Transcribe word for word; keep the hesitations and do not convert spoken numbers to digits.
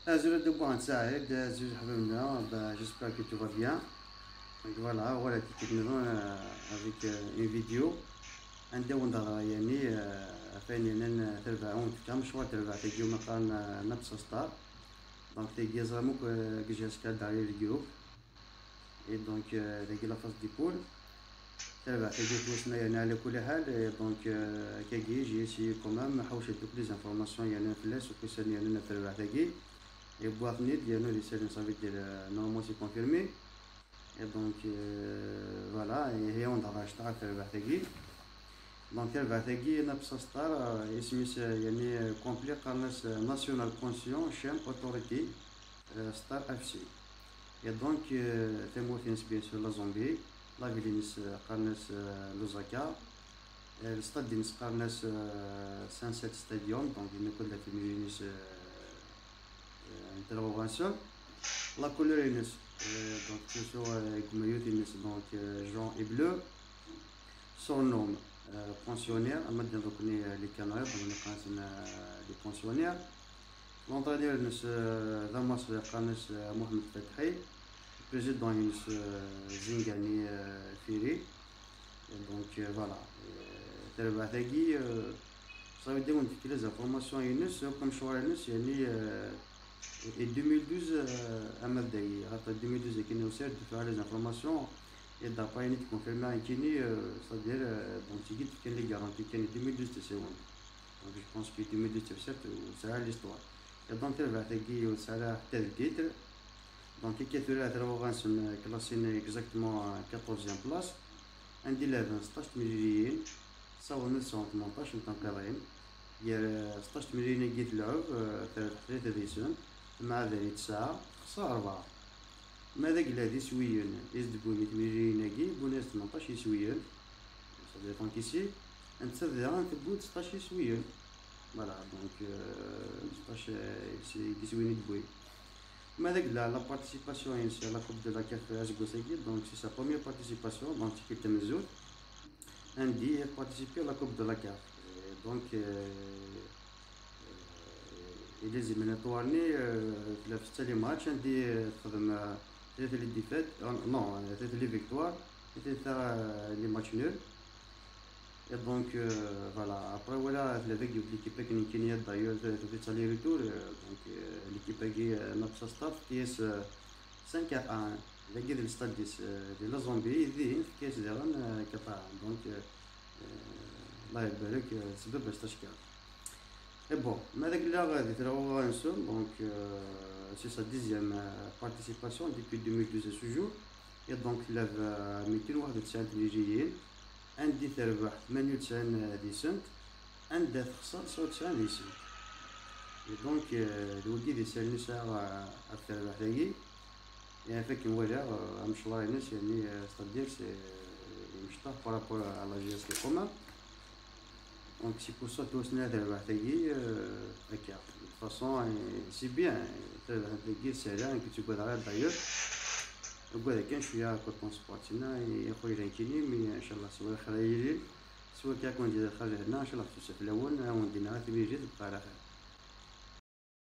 Azul a Debwa, Saɛid, azul ḥbibna, bah, j'espère que tout va bien. Donc voilà, voilà, ticket maison, euh, avec, euh, une vidéo. Anda wen-d-ɣra yani, euh, ɣef wayen yeɛnan, euh, terbaɛt, wen-d-fkeɣ amecwar terbaɛt-agi umi qqaren, euh, Nabsa Star. Donc tagi ẓram akk, euh, deg G S K Dari Lgroup. Et donc, euh, dagi la phase de poule. Terbaɛt-agi ttwassen yani ala kulli ḥal, et donc, euh, akkagi, j'ai essayé quand même, ḥawcet toutes les informations yeɛnan fell-as, ukk isan yeɛnan ɣef terbaɛt-agi. Et wwiɣ-ten-id, yernu d isallen, ça veut dire, euh, normalement c'est confirmé. Et donc, euh, voilà, et on a acheté terbaɛt-agi. Donc terbaɛt-agi, Nabsa Star, euh, isem-is, euh, yani, euh, complet, qqaren-as, euh, National Pension Scheme Authority, euh, Star F C. Et donc, euh, tamurt-ines, bien sûr, la Zambie, la ville-ines, euh, qqaren-as, euh, Lusaka, euh, le stade-ines qqaren-as, euh, Sunset Stadium, donc il ne peut la timlilit, euh, euh, interrogation. La couleur-ines, euh, donc, toujours, euh, deg umayu-ines, donc, euh, jaune et bleu. Surnom, euh, pensionnaire, am akken d-nekni, euh, les Canaries, donc, qqaren-asen, euh, les pensionnaires. L'entraîneur-ines, euh, d Amaṣri, qqaren-as, euh, Mohamed Fetḥi. Président-ines, euh, Zingani, euh, Firi. Et donc, euh, voilà. Euh, terbaɛt-agi, euh, ça veut dire, on dit que les informations-ines, euh, comme choix-ines, yani, euh, et deux mille douze, euh, à Mabdaï, deux mille douze, qui nous sert de faire les informations, et d'après, il est confirmé à Kini, euh, c'est-à-dire, euh, donc, c'est qui qui les garanties, qui est deux mille douze, c'est bon. Donc, je pense que deux mille douze, c'est certes, c'est l'histoire. Et donc, terbaɛt-agi, c'est la tête titre. Donc, i katura terbaɛt-ines, euh, classé exactement à quatorzième place. Anda i lɛeben seṭṭac temliliyin, ssawḍen ad sɛun tmenṭac n tenqiḍin. Gar, euh, seṭṭac temliliyin-agi i tleɛɛeb, euh, terbeḥ tlata deg-sent, temɛadal i tesɛa, texṣer rebɛa. Ma d agla d iswiyen i s-d-wwin i temliliyin-agi, wwin-as tmenṭac iswiyen. Ça dépend ici. Nettat daɣen tewwi-d seṭṭac iswiyen. Voilà, donc, euh, seṭṭac, euh, iswiyen i d-tewwi. Ma d agla, la participation-ines à la Coupe de la CAF aseggas-agi, donc c'est sa première participation, donc ticket tamenzut. Anda i participé à la Coupe de la CAF. Et donc, euh, euh, les éliminatoires-nni, euh, tella festa les matchs, anda, euh, texdem, euh, tlata les défaites, euh, non, euh, tlata les victoires, et tlata, euh, les matchs nuls. Et donc, euh, voilà, après, voilà, tella dagi l'équipe-agi n Kenya, d'ailleurs, tella les retours, euh, donc, euh, l'équipe-agi, euh, Nabsa Star, qui est, euh, cinq à un, dagi di le stade-is, euh, di la Zambie, dihin, qui est daɣen, euh, quatre à un. Donc, euh, euh, Allah ibarek, euh, c'est pas best. Et bon, ma d agla di tleɣwa-nsen, donc, euh, c'est sa dixième, euh, participation depuis deux mille douze à ce jour. Et donc, tleɛɛeb, euh, mitin waḥed u tesɛin temliliyin, anda i terbeḥ tmanya u tesɛin deg-sent, anda texṣer tesɛa u tesɛin deg-sent. Et donc, euh, d wagi d isallen i sɛiɣ, euh, ɣef terbaɛt-agi. Yeɛni, akken walaɣ, euh, amecwar-ines, yeɛni, euh, c'est-à-dire, c'est, euh, imecṭaḥ par rapport à la G S K quand même. Donc, c'est pour ça, ttwassen terbaɛt-agi, euh, akka. De toute façon, euh, c'est bien, euh, terbaɛt-agi, c'est rien, que tu peux d'ailleurs. Ugadeɣ kan cwiya, côté sport-nni, i xuya nekkini, mais, inchallah, s wakka ara yilin, s wakka ad ken-id-xerǧeɣ dinna, inchallah, tettwasfehmem, ad wen-d-iniɣ timlilit, bqa ɛla xir.